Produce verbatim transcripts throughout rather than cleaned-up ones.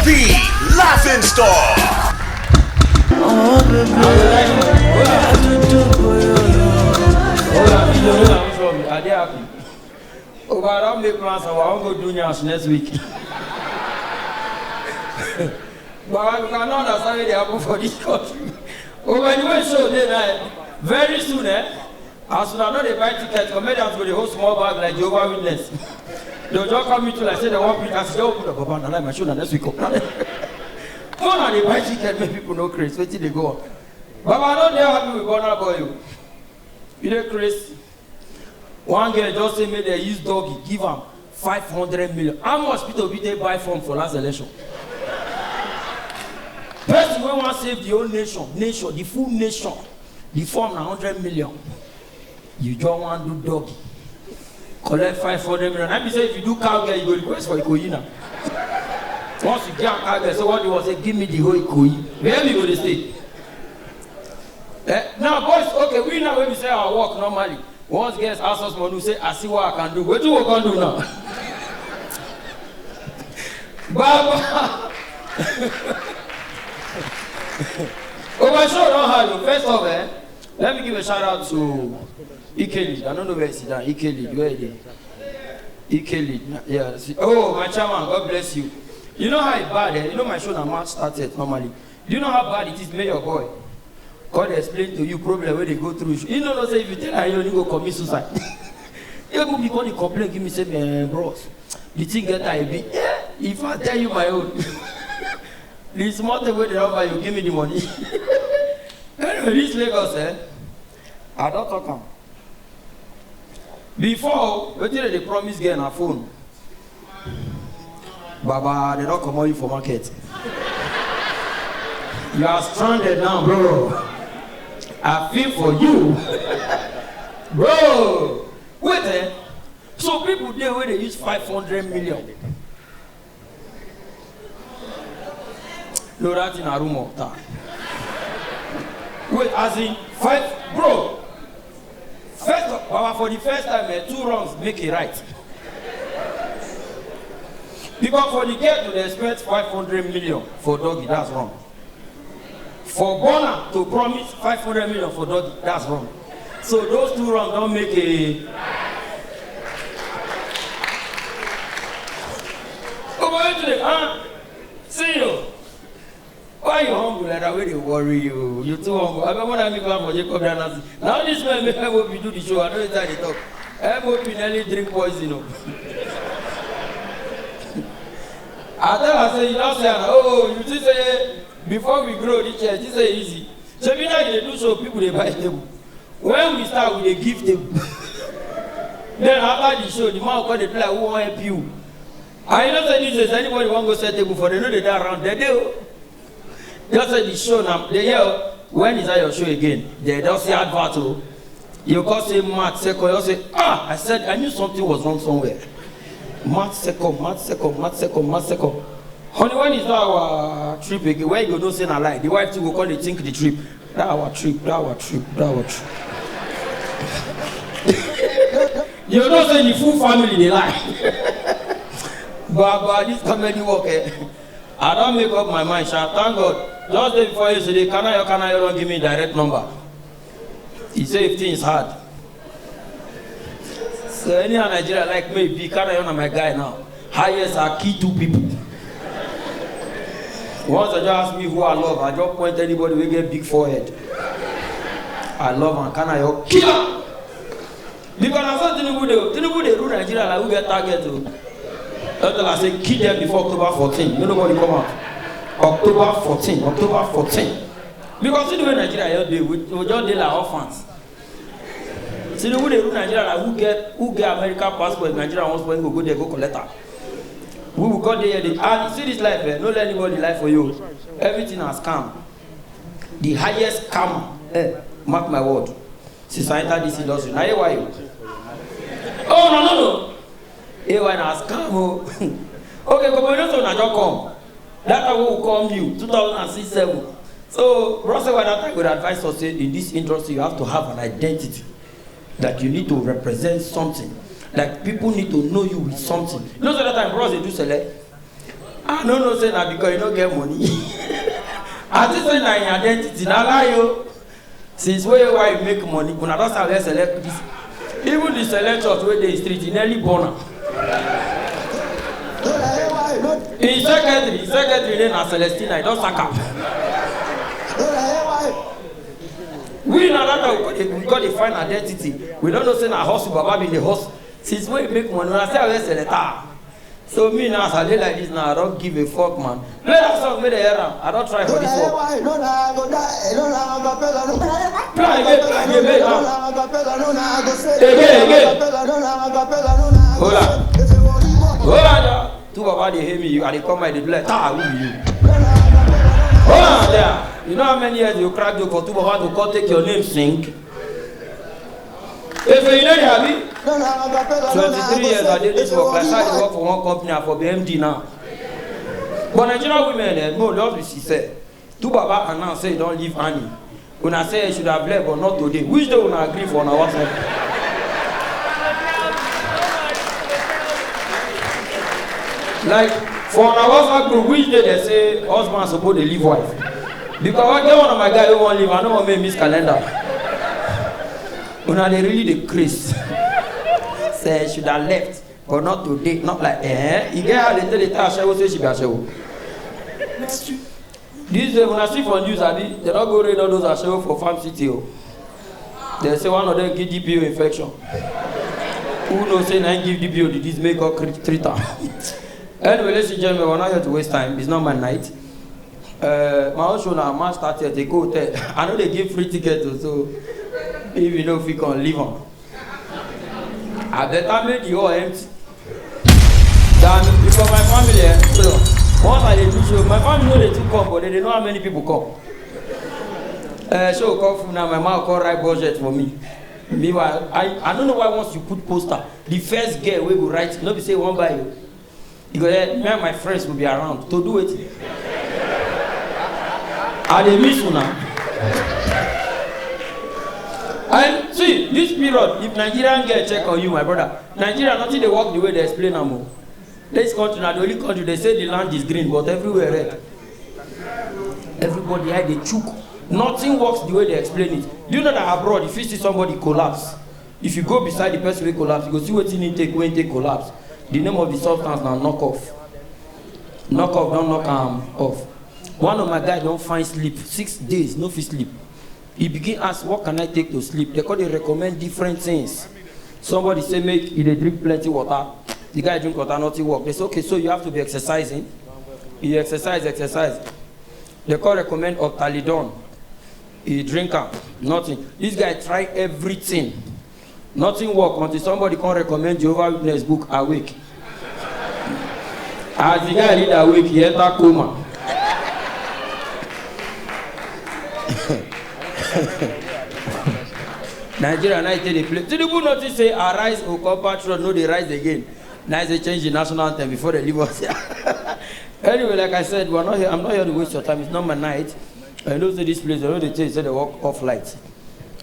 The Laughing Star. Hold on, hold on, hold on. I dey happy. Oh, but I don make plans and I wan go do nyash next week. But I cannot understand wetin dey happen for this country. Oh, by the way, show dey now. Very soon, eh? As una no dey buy ticket, comedians go dey hold small bag like Jehovah Witness. Dem just come meet you like say dem wan preach. As you just open the baba, na like my show na next week o. Come on, dey buy ticket make people no craze. Wetin dey go on? Baba, I no dey happy with Burna Boy o. You dey craze? One girl just say make dem use doggy give am five hundred million. How much Peter Obi take buy form for last election? Person wey wan save the whole nation, nation, the full nation, the form na hundred million. You just wan do doggy, collect five hundred million. I be say if you do cowgirl, you go request for Ikoyi na. Once you get cowgirl, say what you want, say give me the whole Ikoyi. Where we go dey stay? Eh, now, boys, okay, we now when we say our work normally. Once girls ask us money, we say, "I see what I can do." Wetin we can do now? Baba. Oh, my show don hard o. First off, eh, let me give a shout out to Ikeli. I don't know where he sit down. Ikeli, where he dey? Ikeli. Yeah. See, oh, my chairman, God bless you. You know how it bad, eh? You know my show na March thirtieth normally. Do you know how bad it is? Make your boy come dey explain to you problem wey dey go through. You no know say if you tell am, you go commit suicide. Even before the complaint, give me say, "Man, bros, the thing get I B." Yeah, if I tell you my own, the small thing wey dey offer you, give me the money. Anyway, this Lagos, eh? I don talk am. Before, wetin dem dey promise girl na phone. Baba, dem don comot you for market. You are stranded now, bro. I feel for you. Bro, wait, eh? So people dey wey dey use five hundred million. No, that thing na rumor. Ta. Wait, as in, five, bro. First, Baba, for the first time, eh, two wrongs make a right. Because for the girl to dey expect five hundred million for doggy, that's wrong. For Burna to promise five hundred million for doggy, that's wrong. So those two wrongs don make a. Oh, but today, ah, see you. Why you humble like that? Wey dey worry you? You too humble. Abeg, when I make am for Jacob Dynasty. Now this man make M O P do the show. I no know wetin I dey talk. M O P nearly drink poison o. I tell her say, you don say, "Oh, you think say before we grow reach here, this say easy." Shebi now you dey do show, people dey buy table. When we start, we dey give table. Then after the show, the man go come dey play like who wan help you. And you know say these days, anybody wan go set table for, dem no dey dey around. Dem dey o. Just say the show now. Dem hear o. When is that your show again? Dem don see advert o. You come say March second, you say, "Ah, I said I knew something was wrong somewhere." March second, March second, March second, March second. Honey, when is that our trip again? Where you go know say na lie? The wife too go come dey think the trip. That our trip, that our trip, that our trip. You know say the full family dey lie. Baba, this comedy work, eh? I don make up my mind, sha. Thank God. Just day before yesterday, Kanayo Kanayo don give me direct number. He say if things hard. So anyhow Nigeria like me be, Kanayo na my guy now. Highest I kill two people. Once dem just ask me who I love, I just point anybody wey get big forehead. I love am, Kanayo kill am. Because na so Tinubu dey, Tinubu dey rule Nigeria like who get target o. Tell am say kill them before October fourteen, make nobody come out. October fourteen, October fourteen. Because see the way Nigeria just dey, we, we just dey like orphans. Tinubu dey rule Nigeria like who get, who get American passport, Nigeria wan spoil, go go there go collect am. We will go there, dey, ah, see this life, eh, no let anybody lie for you. Everything na scam. The highest scam, eh, mark my word. Since I enter this industry, na A Y o. Oh, no, no, no. A Y na scam o. Okay, Komodo so na just come. That time wey we come new, two thousand and six seven. So, Bros A Y that time would advise us say, in this industry, you have to have an identity. That you need to represent something. Like, people need to know you with something. You know, so that time, Bros dey do sele. I no know say na because you no get money. I think say na im identity, na lie o. Since wey wife make money, una don sabi select this. Even the select church wey dey street, e nearly burn am. Im secretary, im secretary name na Celestina, e don sack am. We na that time we go dey, we go dey find identity. We no know say na hustle Baba bin dey hustle. Since wey e make money, una say I wear selector. So me now, as I dey like this now, I don't give a fuck, man. Play that song, make dem hear am. I don't try for this work. Play again, play again, play again. Again, again. Hold on. Hold on, yeah. Two Baba dey hate me, I dey come, I dey do like, "Ta, who be you?" Hold on there. You know how many years you crack joke for two Baba to come take your name sing? If you know, abi? Twenty-three years I dey this work. Like say I dey work for one company, I for be M D now. But Nigerian women, eh, no, just be sincere. Two Baba announce say e don leave Annie. Una say e should have left, but not today. Which day una agree for una WhatsApp? Like, for una WhatsApp group, which day dem say husband suppose dey leave wife? Because I get one of my guy wey wan leave, I no wan make e miss calendar. Una dey really dey craze. Say e should have left, but not today. Not like, eh? E get how dem take dey tell ashewo say she be ashewo. This day, una see for news, abi? Dem don go raid all those ashewo for Farm City o. Dem say one of dem get D P O infection. Who know say na im give D P O the disease, make God cre-, treat am. Anyway, ladies and gentlemen, we're not here to waste time. It's not my night. Uh, my own show na March thirtieth, Eko Hotel. I no dey give free ticket o, so if you no fit come, leave am. I better make the hall empty. Than because my family, eh, so, once I dey do show, my family no dey too come, but dem dey know how many people come. Eh, show come full now, my man come write budget for me. Meanwhile, I, I no know why once you put poster, the first girl wey go write, no be say e wan buy you. You go hear, me and my friends will be around. To do wetin? I dey miss una. And see, this period, if Nigerian girl check on you, my brother, Nigeria, nothing dey work the way dem explain am o. This country na the only country dem say the land is green, but everywhere red. Everybody eye dey chook. Nothing works the way dem explain it. Do you know that abroad, if you see somebody collapse, if you go beside the person wey collapse, you go see wetin im take, wey im take collapse. The name of the substance na knock off. Knock off don knock am off. One of my guy don find sleep, six days, no fit sleep. He begin ask, "What can I take to sleep?" Dem come dey recommend different things. Somebody say make e dey drink plenty water. The guy drink water, nothing work. Dem say, "Okay, so you have to be exercising." He exercise, exercise. Dem come recommend Octalidon. He drink am, nothing. This guy try everything. Nothing work until somebody come recommend Jehovah Witness book, Awake. As the guy read Awake, he enter coma. Nigeria now e take dey play. Tinubu notice say, "Arise, O compatriot," no dey rise again. Now e say change the national anthem before dem leave us here. Anyway, like I said, we're not here. I'm not here to waste your time. It's not my night. I know say this place, I know they tell you say they work off light.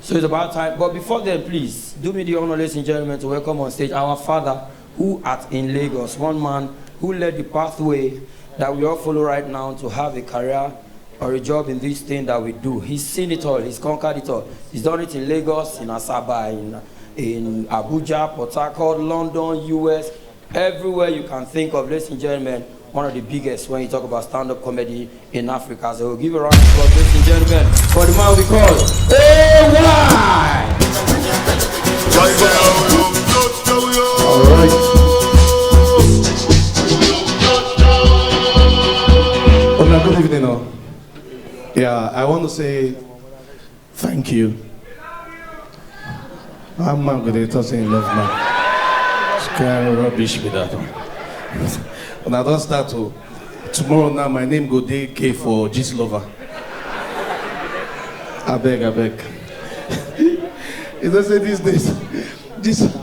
So it's about time. But before then, please do me the honor, ladies and gentlemen, to welcome on stage our father, who art in Lagos, one man who led the pathway that we all follow right now to have a career or a job in this thing that we do. He's seen it all. He's conquered it all. He's done it in Lagos, in Asaba, in, in Abuja, Port Harcourt, London, U S, everywhere you can think of, ladies and gentlemen. One of the biggest when you talk about stand-up comedy in Africa. So we'll give a round of applause, ladies and gentlemen, for the man we call A Y. All right. Una, good evening, all. Yeah, I want to say thank you. How man go dey talk say he love man? Which kind rubbish be that one? Una don start o. Tomorrow now, my name go dey K for Gist Lover. Abeg, abeg. You know say these days, this,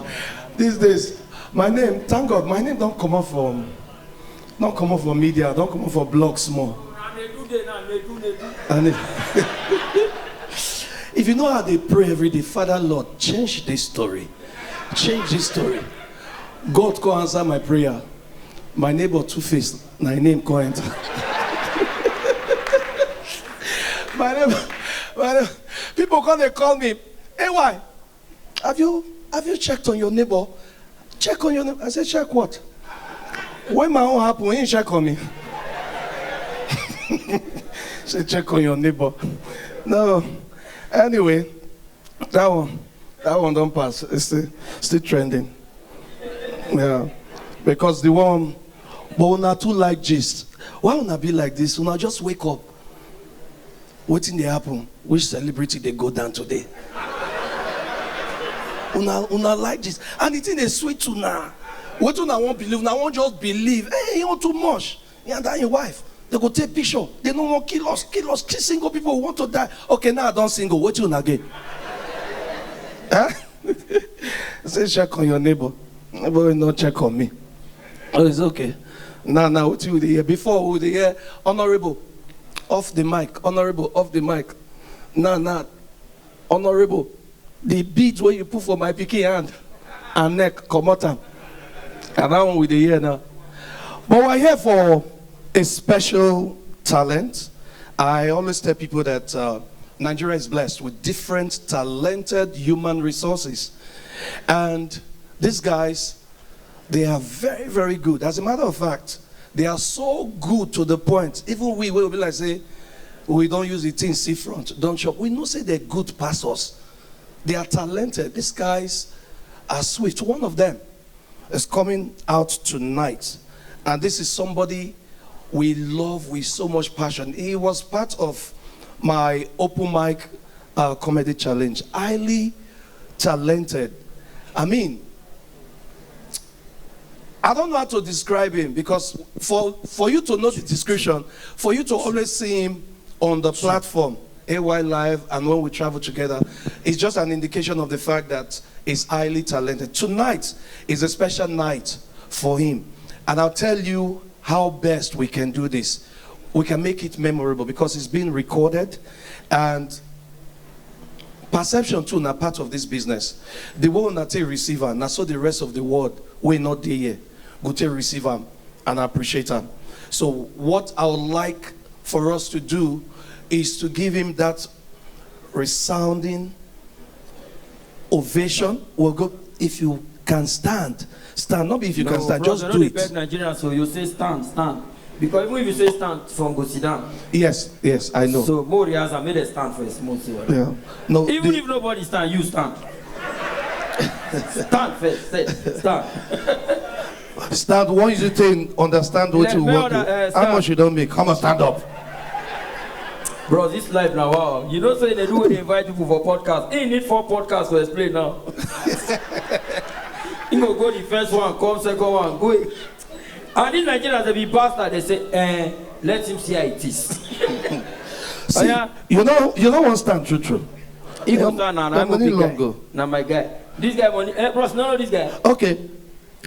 these days, my name, thank God, my name don comot from, don comot for media, don comot for blog small. And if, if you know how they pray every day, "Father Lord, change this story. Change this story." God go answer my prayer. My neighbor Two Face, na him name come enter. My neighbor, my neighbor, people come dey call me, "Hey, why? Have you have you checked on your neighbor? Check on your neighbor." I said, "Check what?" When my own happen, he check on me. Say, "Check on your neighbor." No. Anyway, that one, that one don't pass. It's still, still trending. Yeah. Because the one, but una too like gist. Why una be like this? Una just wake up. Wetin dey happen? Which celebrity dey go down today? Una, una like this, and the thing dey sweet una. Wetin una wan believe? Una wan just believe. Hey, you too much. You and that your wife, they go take picture. They no wan kill us, kill us. Kill single people who want to die. Okay, now I don't single. Wetin una get? Huh? Say check on your neighbor. Nobody no check on me. Oh, it's okay. Now, now, what you dey hear? Before we dey hear, "Honorable, off the mic. Honorable, off the mic." Now, now, "Honorable, the beads wey you put for my pikin hand and neck, comot am." And that one we dey hear now. But we're here for a special talent. I always tell people that uh, Nigeria is blessed with different talented human resources. And these guys, they are very, very good. As a matter of fact, they are so good to the point, even we will be like, say, we don't use the thing see front, don't shop. We know say they're good pastors. They are talented. These guys are swift. One of them is coming out tonight. And this is somebody we love with so much passion. He was part of my open mic uh, comedy challenge. Highly talented. I mean, I don't know how to describe him, because for, for you to know the description, for you to always see him on the platform, A Y Live, and when we travel together, it's just an indication of the fact that he's highly talented. Tonight is a special night for him. And I'll tell you how best we can do this. We can make it memorable because it's being recorded, and perception too na part of this business. The way una take receive am, na so the rest of the world wey no dey here go take receive am and appreciate am. So what I would like for us to do is to give him that resounding ovation. We'll go, if you can stand, stand. Not be if you can stand, just do it. Nigerians, so you say stand, stand. Because even if you say stand, some go sit down. Yes, yes, I know. So more rehearsal, make dem stand first, more see what. Yeah. No, even if nobody stand, you stand. Stand first, stand. Stand. One, you take understand what you want to. How much you don't make? Come on, stand up. Bro, this life now, wow. You know, say they do when they invite people for podcast. He need four podcasts to explain now. He go go the first one, come second one, go. And these Nigerians, they be bastard. They say, eh, let him see how it is. See, you know, you know one stand true, true. He go stand now. Money long go. Now my guy. This guy money. Eh, bros, no, no, this guy. Okay.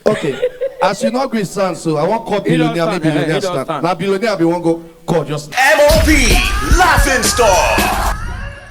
Okay. As you not gree stand, so I want call billionaire, make billionaire stand. Now billionaire be one go call just. M O P Laughing Stock.